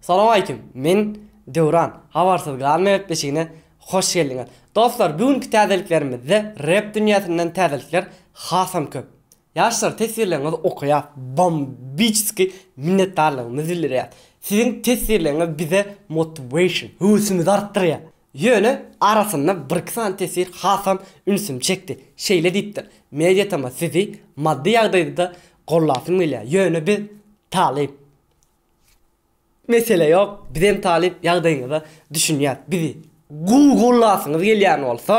Salowmalikim, men Döwran, Habarsyz galma gepleşigine hoş geldiňiz. Dostlar, bu günki täzeliklerimizde rep dünýäsinden täzelikler hasam köp. Ýaşlar teswirleriňizi okaýas, bombiçeskiý minnetdarlygymyzy bildirýäs. Siziň teswirleriňiz bize motivation, höwesimizi artdyrýar. Ýöne arasynda birki sany teswir hasam ünsümi çekdi. Şeýle diýipdir, Mediatama sizi maddy ýagdaýda-da gollasym gelýär, ýöne biz talyp. Mesele ýok, bizem talyp ýagdaýyňyza düşünýäs. Bizi gowy gollasyňyz gelýän bolsa,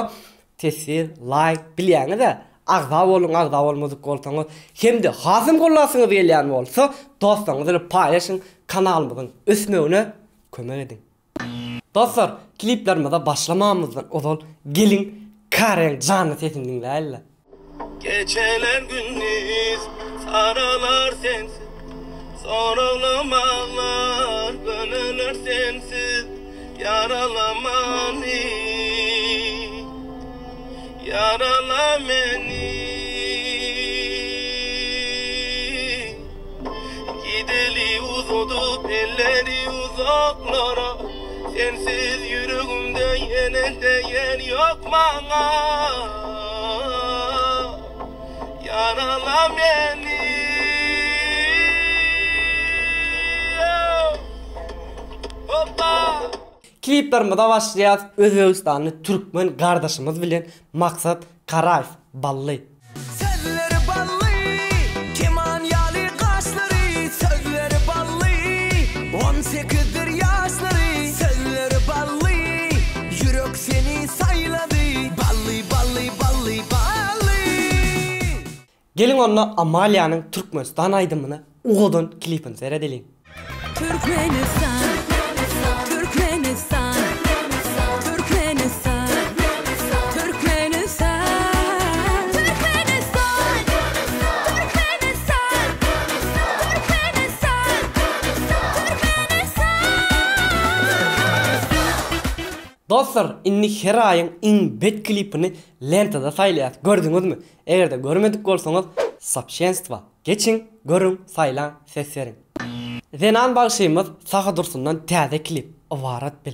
teswir, laýk, bilýäňiz-ä, agza boluň agza bolmadyk bolsaňyz, hem-de hasam gollasyňyz gelýän bolsa, dostlaryňyz bilen paýlaşyň, kanalymyzyň ösmegine kömek ediň. Dostlar, kliplerimize başlamamyzdan ozal geliň Kareň janly sesini diňläýeli. Geceler gündiz saralar sensiz Soraglamaglar göneler sensiz Ýaralamany Ýarala meni Gideli uzadyp elleri uzaklara Sensiz ýüregimde ýene-de ýer ýok maňa Ýarala meni Hoppa. Kliplerimize başlaýas Özbegistanly türkmen gardaşymyz bilen Maksat Karaýew Bally. Sözleri bally, keman ýaly gaşlary, Sözleri bally, on sekizdir ýaşlary, Sözleri bally, ýürek seni saýlady, Bally, bally, bally, bally. Geliň onda Amaliýanyň Türkmenistan aýdymyna owadan klipini seredeliň. Türkmenistan, Türkmenistan, Türkmenistan, Türkmenistan, Türkmenistan, Türkmenistan, Türkmenistan, Türkmenistan. Dostlar indi her aýyň iň bet klipini lentada saýlaýas gördüňizmi Egerde görmedik bolsaňyz sopşenstwa geçiň görüň saýlaň ses beriň. Zenan bagşymyz Sahy Dursundan täze klip Ybarat bil.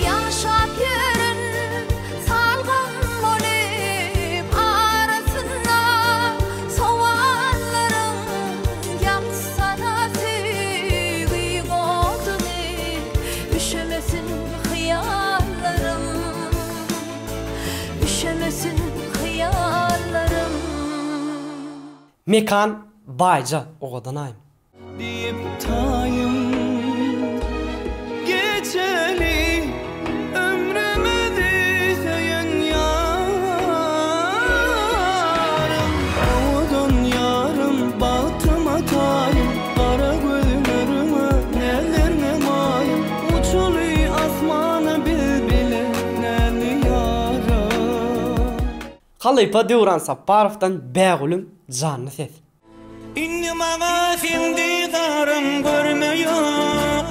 Ýaşap ýörün salgym bolup arasynda sowallaryň ýaksana söýgi oduny üşemesin hyýallarym. Üşemesin hyýallarym. Mekan Baýja owadan aýym. Diýip taýyn geceli ömrümizi söýen ýarym Owadan ýarym bagtyma taýyn Gara gözleriňe näzlerňe maýyl Uçaly asmana biz bile näzli ýarym. Halypa Döwran Saparowdan Bägülüm janly ses. Indi maňa seň didaryň görme ýok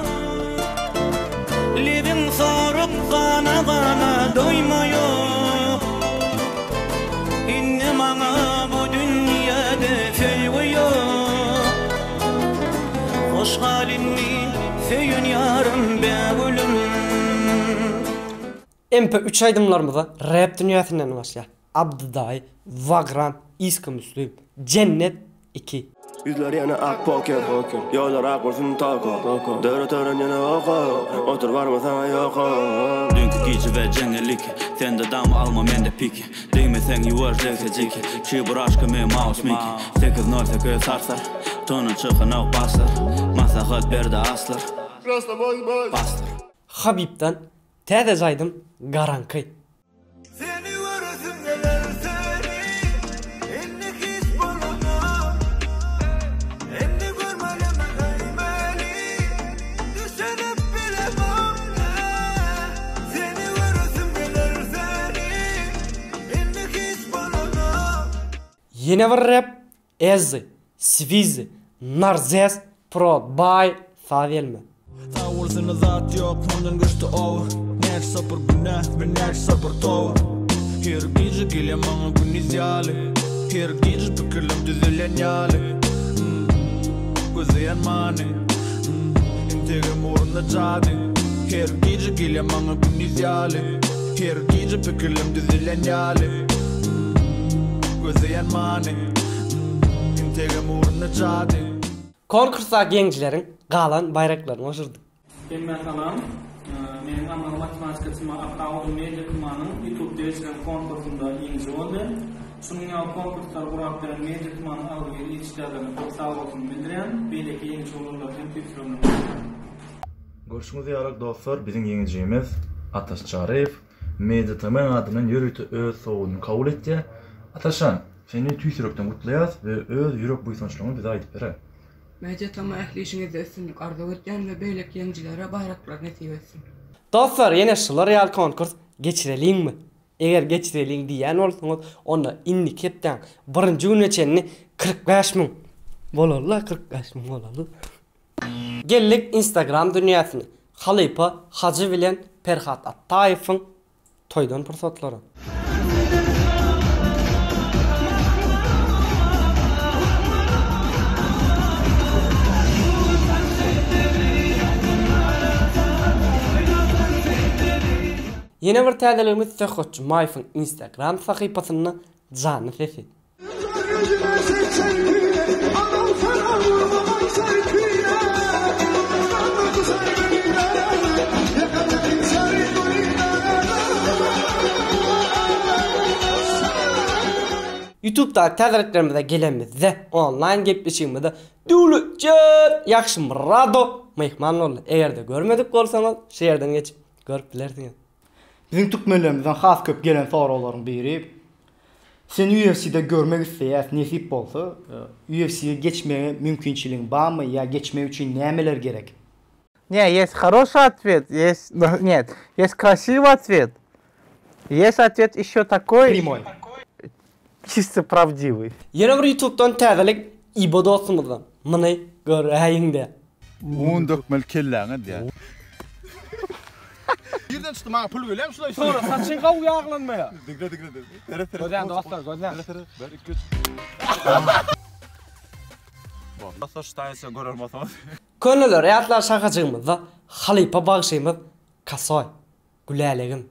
Lebiň sorup gana gana doýma ýok Indi maňa bu dünýede söýgi ýok Hoş gal indi söýen ýarym bägülüm. MP üç aýdymlarymyza rap dünýäsinden başlaýar. Abdy daýy, Wagram, Iska Müslim, Jennet iki. Ýüzler ýene ak poker, Ýollar ak bolsun tako, Döwlet öwren ýene oka, Otur barma saňa ýoka. Düýnki gije we jeňňellik Sende dam alma mende piki Degmeseň ýuwaş degse jiki Çiburaşka men maus miki 808 sarsar Tony çykanok baslar Maslahat berdi aslar Baslar. Habibden täzeje aýdym Garaňky. Seni göresim geler seni Indi hiç bolanok Indi görmelimi söýmeli Düşünip bilemok Seni göresim geler seni Indi hiç bolanok. Ýene bir rep Ezzi, Swizzi, Narzes, Pro, Bay, Saz gelme. Sag bolsun zat ýok mundan güçli ow Näçe sapar günä we näçe sapar toba Her gije gelýär maňa gündiz ýaly Her gije pikirlem düzelen ýaly Gözleýän many. Entegem ugrunda jady Her gije gelýär maňa gündiz ýaly Her gije pikirlem düzülen ýaly Gözleýän many Entegem ugrunda jady. Konkursdaky ýeňijileriň galan baýraklaryny goşurdyk. Hemmä salam. Meniň Amaly matematika tma akkaundy Media tmanyň Youtube-da geçiren konkursynda ýeňiji boldy. Şunuň ýaly konkurslary gurap beren Media tmanyň agzybir işgärlerine köp sagbolsunymy bildirýän. Beýleki ýeňiji bolanlara hem tüýs ýüregimden gutlaýan. Görşüňiz ýaly dostlar biziň ýeňijimiz Ataş Çaryýew Media TM adyndan ýörite öz sowgadyny kabul etýär. Ataşjan seni tüýs ýürekden gutlaýas we öz ýürek buýsançlygyňy bize aýdyp beräý. Media Tama ähli işiňizde üstünlik arzuw edýän we beýleki ýeňijilere baýraklar nesip etsin. Dostlar ýene şular ýaly konkurs geçireliňmi? Eger geçireliň diýýän bolsaňyz onda indiki hepdäň birinji gününe çenli 45000 bolaly-la 45000 bolaly. Geldik Instagram dünýäsine. Halypa Hajy bilen Perhat Atdaýewiň Toýdan pursatlara. Ýene bir täzeligimiz Söhbet Jumaýewiň Instagram sahypasynda janly sesi. Ýutubdaky täzeliklerimize gelenimizde onlaýn gepleşigimizde Döwletjan Ýagşymyradow myhman boldy. Eger-de görmedik bolsaňyz şu ýerden geçip görüp bilersiňiz. Biziň türkmenlerimizden has köp gelen soraglaryň biri Seni UFC-de görmek isleýäs nesip bolsa UFC-ge geçmege mümkinçiligiň barmy ýa geçmek üçin nämeler gerek? Ne есть хороший ответ есть нет есть красивый ответ есть ответ еще такой Прямой. чисто правдивый. Ýene bir ýutubdan täzelik Ibo dostumyzdan. Muny göräýiňdä. Un dökmeli kelläňe diýýär. Nirden çykdy maňa pul gelýärmi şulaý Sonra saçyň gowy ýaglanmaýar. Diňle diňle seret seret. Gözläň dostlar gözläň. Seret seret bir iki üç. Dostlar şu taýça görer bolsaňyz. Köneleri ýatlar şahajygymyzda halypa bagşymyz Kasoý. Gülälegim.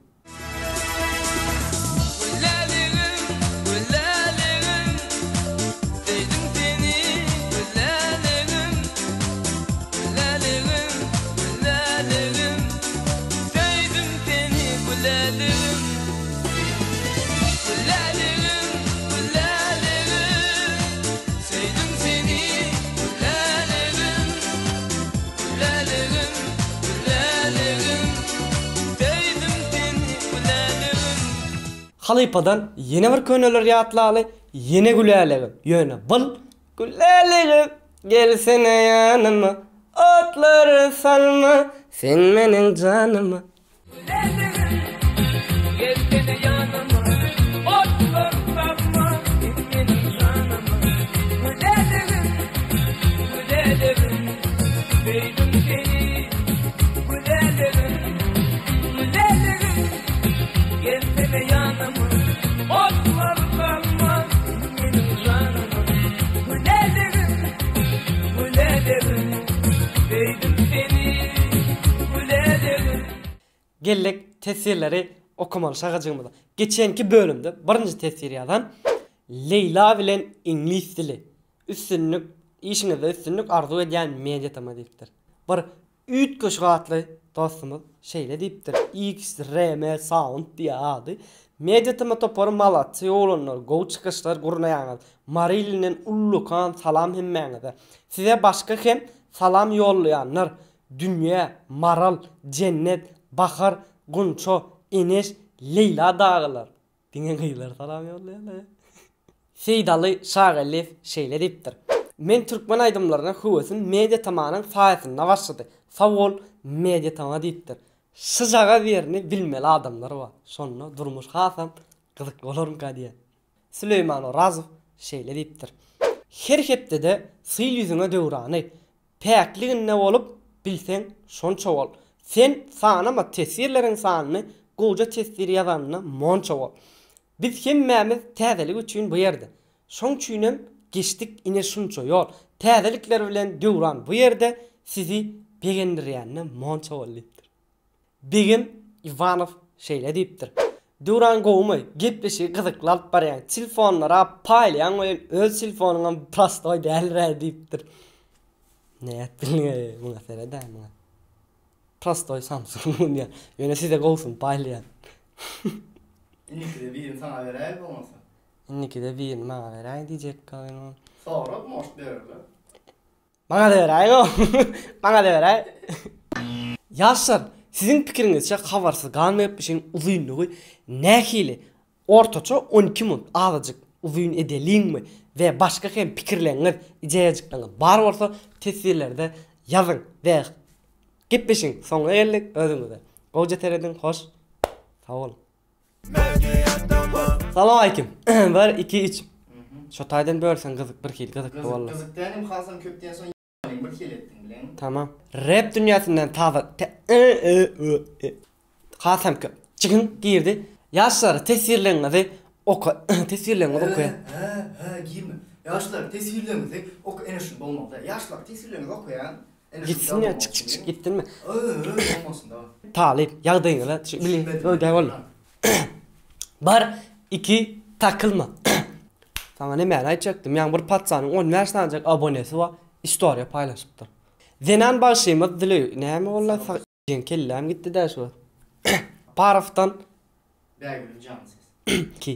Gülälegim, gülälegim, söýdüm seni, gülälegim. Gülälegim, gülälegim, söýdüm seni, gülälegim. Gülälegim, gülälegim, söýdüm seni, gülälegim. Gülälegim, gülälegim, söýdüm seni, gülälegim. Halypadan ýene bir köneleri ýatlaly, ýene gülälegim, ýöne bul Gülälegim, gelsene ýanyma, otlary salma sen meniň janyma. Gülälegim, gelsene ýanyma, otlar salma sen meniň janyma. Gülälegim, gülälegim, söýdüm seni, gülälegim. Gülälegim, gelsene ýanyma, otlar salma sen meniň janyma. Gülälegim, gülälegim, söýdüm seni, gülälegim. Geldik teswirleri okamaly şagajygymyza. Geçenki bölümde birinji teswir ýazan Leýla bilen iňlis dili. Üstünlik işiňizde üstünlik arzuw edýän Media tm diýipdir. Bir üýtgeşik atly dostumyz şeýle diýipdir XRM Sound diýýär ady. Media tm topary malatçy oglanlar gowy çykyşlar gurnaýaňyz. Mary ilinden ullakan salam hemmäňize. Size başga hem salam ýollaýanlar Dünýä, Maral, Jennet, Bahar, Gunça, Eneş, Leýla dagylar. Diňe gyzlar salam ýollaýarlar. Seýdaly Şageldiýew şeýle diýipdir, Men türkmen aýdymlaryna höwesim Media TMA-nyň saýasynda başlady. Sag bol Media TMA diýipdir. Şyjagaz ýerini bilmeli adamlar bar. Şonda durmuş hasam gyzykly bolarmyka diýýän. Süleýman Orazow şeýle diýipdir, Her hepdede syl ýüzüňe döwrany, Päkliginde bolup bilseň şonça bol. Sen sanama teswirleriň sanyny gowja teswir ýazanyna monça bol. Biz hemmämiz täzelik üçin bu ýerde. Şoň üçinem geçdik ine şunça ýol. Täzelikler bilen Döwran bu ýerde sizi. begendirýänine monça bol diýipdir. Begem Iwanow şeýle diýipdir. Döwran gowumy? Gepleşigi gyzykly alyp barýaň. Telefonlara paýlaýaň welin öz telefonyňam prostoý däldir-ä diýipdir. Nädip bildiň-eý muňa sered-ä muňa. Prostoý Samsung ulanýan. Ýöne size gowusyny paýlaýan. Indikide birini saňa beräý bolmasa. Indikide birini maňa beräý diýjek galyň. Sora может bererler. Maňa-da beräýiň-ow. Maňa-da beräý. Ýaşlar, siziň pikiriňizçe habarsyz galma gepleşigiň uzynlygy nähili? Ortaça 12 minut azajyk uzyn edeliňmi? We başga hem pikirleriňiz, ideýajyklaryňyz bar bolsa teswirlerde ýazyň we gepleşigiň soňuna geldik. Özüňize gowja serediň, hoş sag boluň. Salowaleýkim. Bir, iki, üç. Şo taýdan bölseň gyzyk bir hili gyzykly boldy. Gyzyk dänim hasam köp diýen soň bir hili etdiň bileňmi? Tamam. Rep dünýäsinden taza te e e ö e hasam köp. Çykyň girdi. Ýaşlar teswirleriňizi oka teswirleriňizi okaýan. Hä hä girme. Ýaşlar teswirleriňizi oka ene şuny bolmaly däl. Ýaşlar teswirleriňizi okaýan. Gitsin ýa çyk çyk çyk gitdinmi? Talyp ýagdaýyňyza bili boldy. Bar iki takylma. Saňa nämäni aýtjakdym? Ýaňy bir patsanyň 15 sanjak abonesi bar, istoriýa paýlaşypdyr. Zenan bagşymyz Züleý näme boldy? Sag kelläm gitdi dä şu wagt. Parowdan Bägülüň janly sesi. Ki.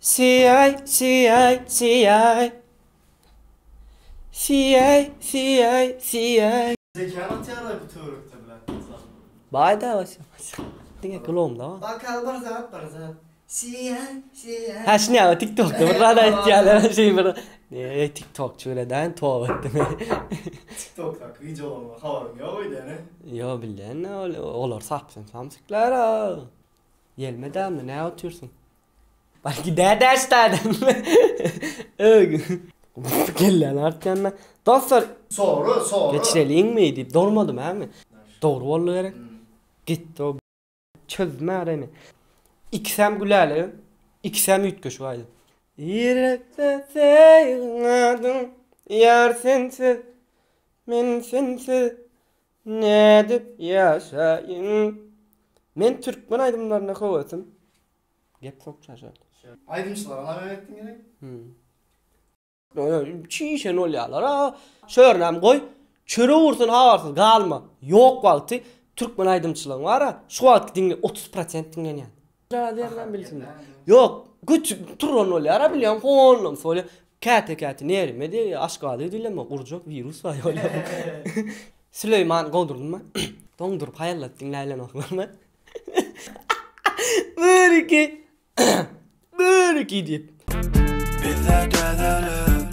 Siýaý, siýaý, siýaý. Siýaý, siýaý, siýaý. Zekan atýarlar bu töwerekde bilen. Baý da başa. Diňe gulagymda bar. Bakal bir zat bir zat. Siýaý, siýaý. Ha şuny ýa TikTokda bir zat aýtýarlar şeý bir. Ne TikTokçy bile däl toba etdim. TikTokdaky wideolaryňdan habaryň ýok öýdýän he? Ýok bilýän olar sapsyn samsyklar. Gelme dämi nä otyrsyň? Bar gidä däşdadan. Ög. Kelläni artýan ben. Dostlar. Sora, sora. Geçireliňmi diýip durmadym hämi? Dogry boldy gerek. Gitdi o çözdüm äremi. Ikisem güläligi, ikisem üýtgeşik aýdym. Ýürekde söýgiň adyň, ýar sensiz, men sensiz Nädip ýaşaýyn. Men türkmen aýdymlaryna höwesim. Gep sokça şol. Aýdymçylara name etdiň gerek? Çişen bolýarlar a. Şörnäm goý. Çörek ursun habarsyz galma. Ýok wagty türkmen aýdymçylygyň bar a. Şu wagtky diňle 30 prosent diňlenýän. Ýa bilsin. Ýok, güç turan bolýar a bilýän honlam solýar. Käte käte nerime diýýär, Aşgabada diýileme gurjak wirus bar ýol. Süleýman gowdurdymmy? Doňduryp haýallat diňläýlenoklarmy? Bir iki bir iki diýip. Bizde täzelik.